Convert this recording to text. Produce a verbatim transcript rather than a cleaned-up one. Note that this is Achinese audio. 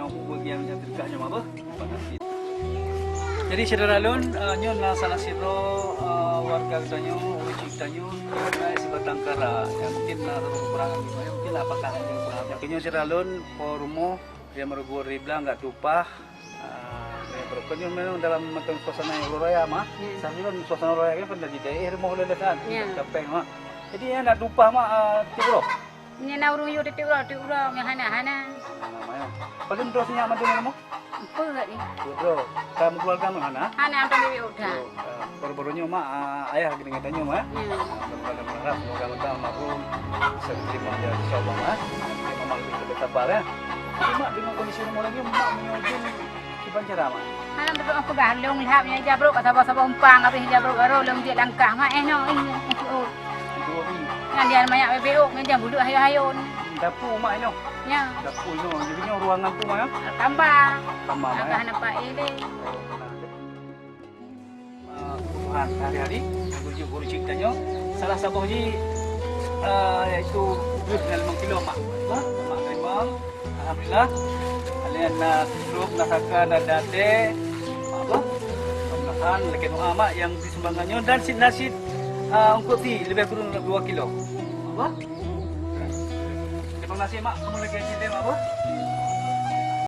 Nyang bagi nyang teudekat nyoe apa? Jadi syedara lôn, eh, nyoe na salah sidroe, eh, warga geutanyoe, ureueng chik geutanyoe, nyang na sibatang kara, nyang mungkin na kekurangan, mungkin apakah ada kekurangan. Nyoe syedara lôn, po rumoh, nyang meureugu ribla nggak tumpah, ah, nyang meureugu nyoe memang dalam macam suasana nyang uroe raya, Mak. Ya. Sambil suasana uroe raya kan, pada di daerah rumoh leleh kan, Ya. Kapeng, Mak. Jadi, nyang nggak tumpah, Mak, ah, tiep uroe. Nyan na ureueng yue tiep uroe, tiep uroe, nyan hana, hana. Hana, Mak, ya. Paling droe sinyak mandum nyoe, Mak? Empat ni. Dua droe. Ka meukeuluwarga nyoe hana? Hana, hana bibit udah. Oh, eh, baru-baru nyoe, Mak, ah, ayah lagi deungon tanyoe, Mak, ya? Ya. Mudah-mudahan meuharap, semoga mantap almarhum bisa diterima, ya, insya Allah, Mak, ya. Memang lebih sabar, ya. Tapi, Mak, dengan kondisi rumah lagi, Mak, meunyoe jin Kiban cara, Mak? Hana, beutôi peugah lôn lhap nyan ija brok, saboh-saboh umpang, habéh ija brok baru lôn jeuet langkah, Mak, eh, nyoe, eh, eh, oh. Dua ni. Nyan dia manyak bebek, oh, nyan jam buluk hayo-hayo ni. Dapu, Mak, nyoe? Ya. Dapu nyoe. Jadi nyoe ruangan tu, Mak, ya? Tambah. Tambah, Mak, ya? Agak hana pakai deh. Oh, benar. Ah, kebutuhan sehari-hari, menuju guru cik tanyoe. Salah saboh jih, ah, iaitu beuh ngon limong kilo, Mak. Mak, Mak terima. Alhamdulillah. Alèh na srop, na saka, na date. Apa? Mudah-mudahan lakèe doa, Mak, nyang bri sumbangan nyoe dan sit na sit, ah, ongkot sie leubeh kureueng dua kilo. Apa? Terima kasih, Mak. Kamu lagi cerita, Mak, apa?